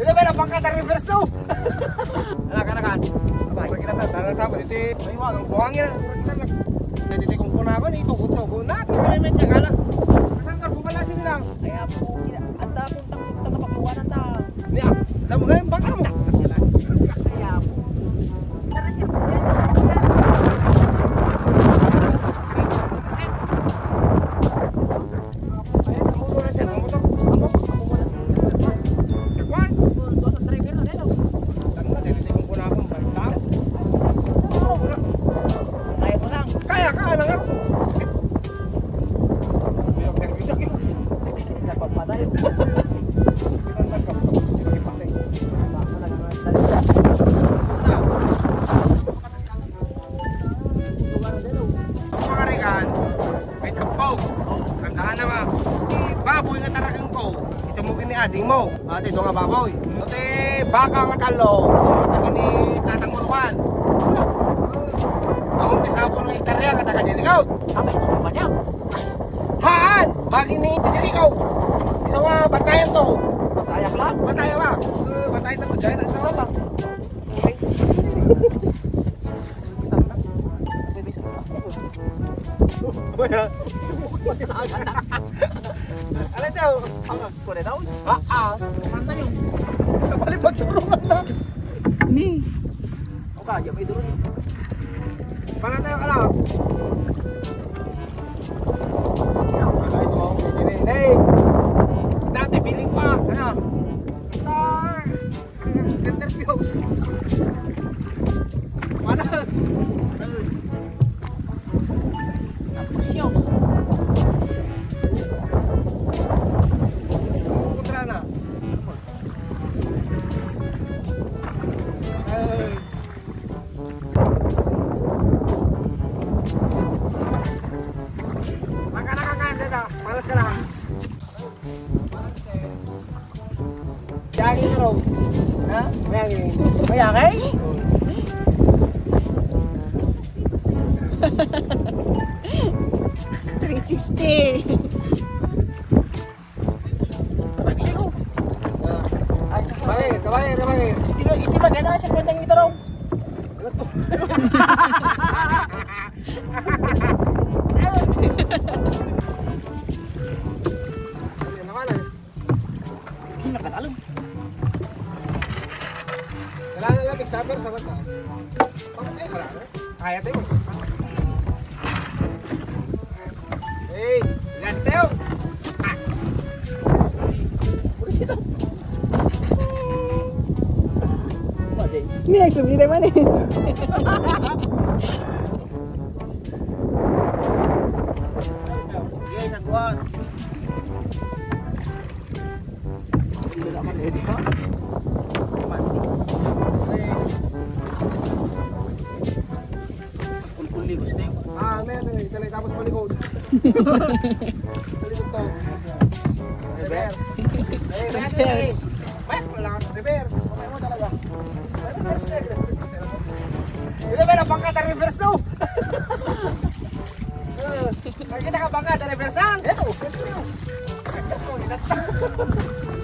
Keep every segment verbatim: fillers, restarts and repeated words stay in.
Ito ba na pangkat ang reverse to? Ala, kanakan. Abay, kita ta, tanan sa iti. Ay, wa, ang buhangin. Dati, dati kung kuna ko, ni tugot-tugot na. May medya kala. Saan ka bumala sila? Kaya po, anda pong takot na makuha na ta. Niya, alam mo ngayon, baka mo. Kaya po. Kaya ka, anak. Napapatay. Mga regan, may tampaw. Tandaan naman, baboy nga taragan ko. Ito mo kini ading mo. Ate, ito nga baboy. Ate, baka nga talo. Ito mo kini tatang uruan. Ang umpisa po ng hektarya, kataga niya ligaw. Tama, ito mo ba niya? Haan! Bagay ni Federico! Ito nga, bantayan to! Bantayan lang? Bantayan lang! Eh, bantayan to, dyan, ito lang. Ano ito? Ang kulit daw? Ah, ah. Bantayan. Balik magturungan na. Ni. O kaya, may durun. Panatay ka lang. Ay, ito, hindi na yun. Hey! Dati, feeling ko, ah, ano? Basta, interviews. Wala. Tapos yun. Kontra na. Ay. Maka, maka, maka, dada. Palas ka lang. Yagi, bro. Ha? Yagi. May yagi? Three sixty. Ay, kabay, kabay, kabay. Iti, iti maganda sa kwentang ito raw. Hindi na katalog. Kailangan lang, example, sa mata. Bakit ay marami? Kaya tayo. Hey, last tayo. Hindi, nagsubli tayo man eh. Sige, sagwan. Kulkul ni Gusto. Ah, may ano, ito lang, tapos malikod. Malikod to. Reverse. Reverse. Wait, wala kang reverse. Okay mo talaga. Reverse na, reverse. Ito ba, napangkat ang reverse to? Nakita ka ba nga, reverse lang? Ito, ito, ito.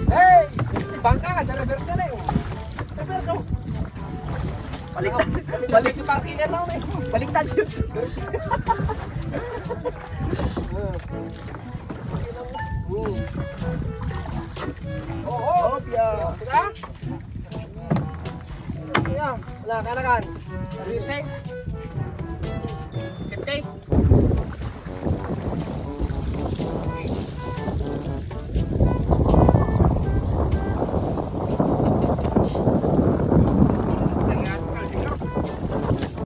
Hey! Bangka ka, reverse na eh. Reverse, oh. Baliktad. Balik yung parking yan, oh, eh. Baliktad yun. Oo. Opya. Diba? Yan. Wala, kanakan. Are you safe? Safety?